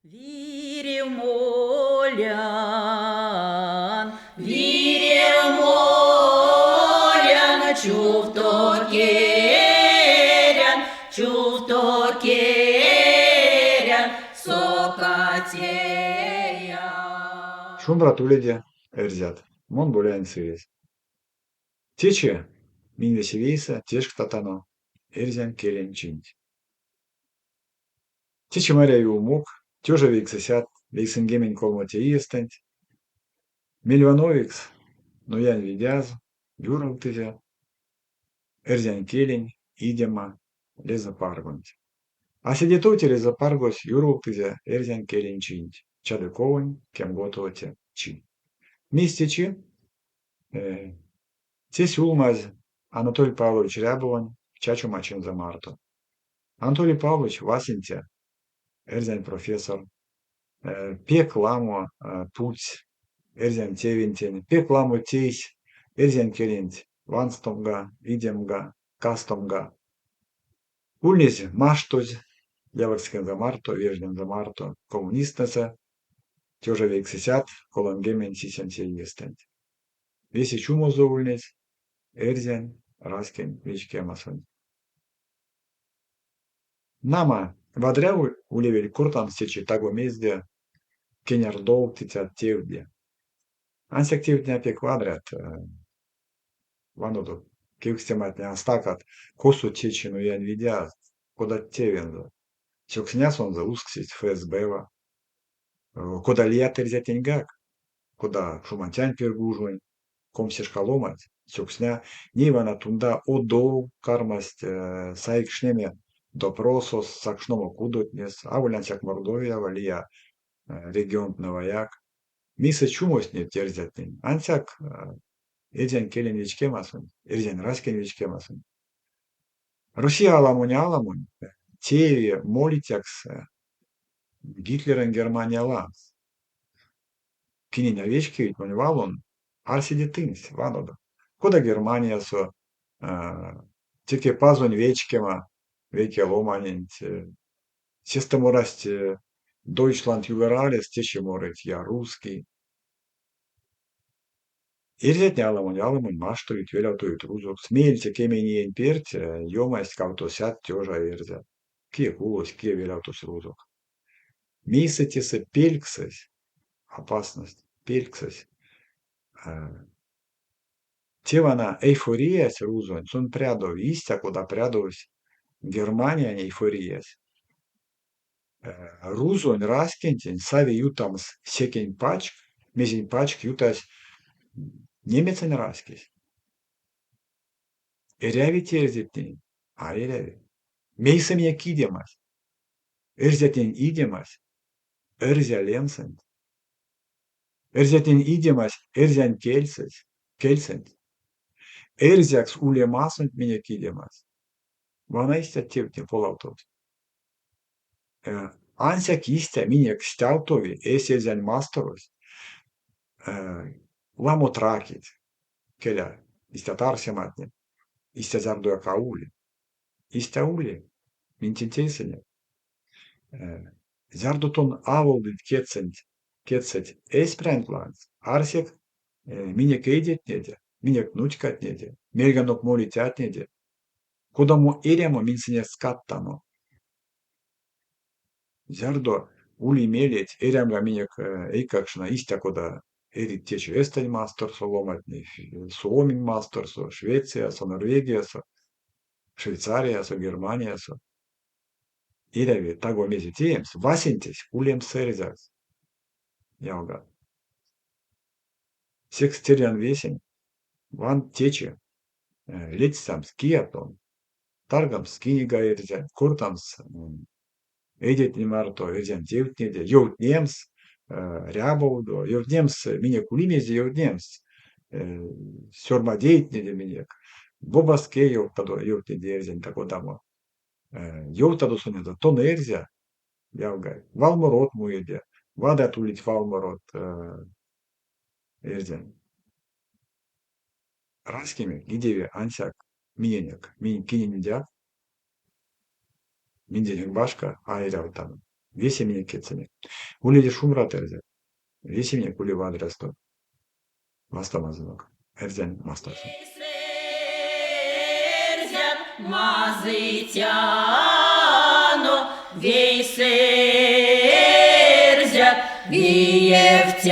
Вирев молян, вирев молян, чувто керян, чувто керян, сока теян. Шумбрат уледе, эрзят! Мон Боляень Сыресь. Течи минь весе вейсэ тешкстатано Эрзянь келень чинть. Течи маряви умок, 1993 иестэнть, мельвановикс Нуянь Видяз юравтызе эрзянь келень идема Лезэпаргонть. А седе тов те Лезэпаргось юравтызе эрзянь келень чинть, чадыковонь 15-це чи. Мезть течи? Те сюлмазь Анатолий Павлович Рябовонь чачома чинзэ марто. Анатолий Павлович васенце эрзянь профессор, пек ламо путсь эрзянь тевентень, пек ламо тейсь эрзянь келенть ванстомга, идемга, кастомга. Ульнесь маштозь ялакскензэ марто, вежнензэ марто коммунистнэсэ 1937 иестэнть. Весе чумозо ульнесь эрзянь раськень вечкемасонть. Нама, вадря улевель кортамс течи таго мезде кенярдовтыця тевде. Ансяк тевтне а пек вадрят. Ванодо, кевкстематне а стакат, косо течи Нуянь Видяз, кодат тевензэ. Сёксня сонзэ усксесть ФСБ-ва. Кода лият эрзятненьгак, кода Кшуманцянь Пиргужонь, комсешка ломанть, сёксня, ней вана тунда одов кармасть саекшнеме допросос, сакшномо кудотнес, аволь ансяк Мордовиява, лия регионтнэваяк. Мейсэ чумост неть эрзятнень? Ансяк эрзянь келень вечкемасонть, эрзянь раськень вечкемасонть. Россия аламонь-аламонь тееви молицякс Гитлерэнь Германия лангс. Кинень а вечкевить монь валон, арседе тынсь, ванодо. Кода Германиясо теке пазонь вечкема вейке ломаненть, сестэ морасть Deutschland über alles, течи морыть Я русский. Эрзятне аламонь-аламонь маштовить, велявтовить рузокс. Меельце кемень иень перть ёмасть кавтосядт тёжа эрзят. Кие кулось, кие велявтовсь рузокс. Мейсэ тесэ пельксэсь, опасность, пельксэсь. Те вана эйфориясь рузонь, сон прядови, истя кода прядовсь Германиянь эйфориясь. Рузонь раськентень сави ютамс секень пачк, мезень пачк ютась немецень раськесь. Эряви те эрзятненень? А эряви. Мейсэ минек идемась? Эрзятнень идемась эрзя лемсэнть. Эрзятнень идемась эрзянь кельсэсь, кельсэнть. Эрзякс улемасонть минек идемась. Вана истят тевтне полавтовсть. Ансяк истя минек стявтови эсь эрзянь масторось. Ламот ракить, келя, истят арсематне, истя зярдояк а ули. Истя ули, минь тень тейсынек. Зярдо тон аволдыть кедьсэнть, кедьсэть эсь прянть лангс, арсек минек эйдетнеде, минек нуцькатнеде, мельганок молицятнеде, кодамо эрямо минь сынест кадтано. Зярдо ули мелеть эрямга минек эйкакштне истя, кода эрить течи Эстэнь масторсо ломантне, Суоминь масторсо, Швециясо, Норвегиясо, Швейцариясо, Германиясо. Эряви таго мезе теемс, васенцесь улемс эрзякс, ялгат. Секс тердян весень, вант течи, ледстямс, кие тон, таргамс книга эрзянь, кортамс эйдетнень марто эрзянь тевтнеде, ёвтнемс Рябовдо, ёвтнемс минек ули мезе ёвтнемс, сёрмадейтнеде минек, бобаске ёвтадо, ёвтнеде эрзянь та-кодамо. Ёвтадо сонензэ, тон эрзя, ялгай, валморот муеде, вадрят улить валморот эрзянь. Раськенек идеви ансяк миненек, минь киненьдяк, минденек башка а эрявтано. Весе минек кедьсэнек. Уледе шумбрат, эрзят! Весе минек ули вадрясто вастомазонок Эрзянь Масторсо. Эрзят, мазыйтяно, вейсэ эрзят, виевтяно.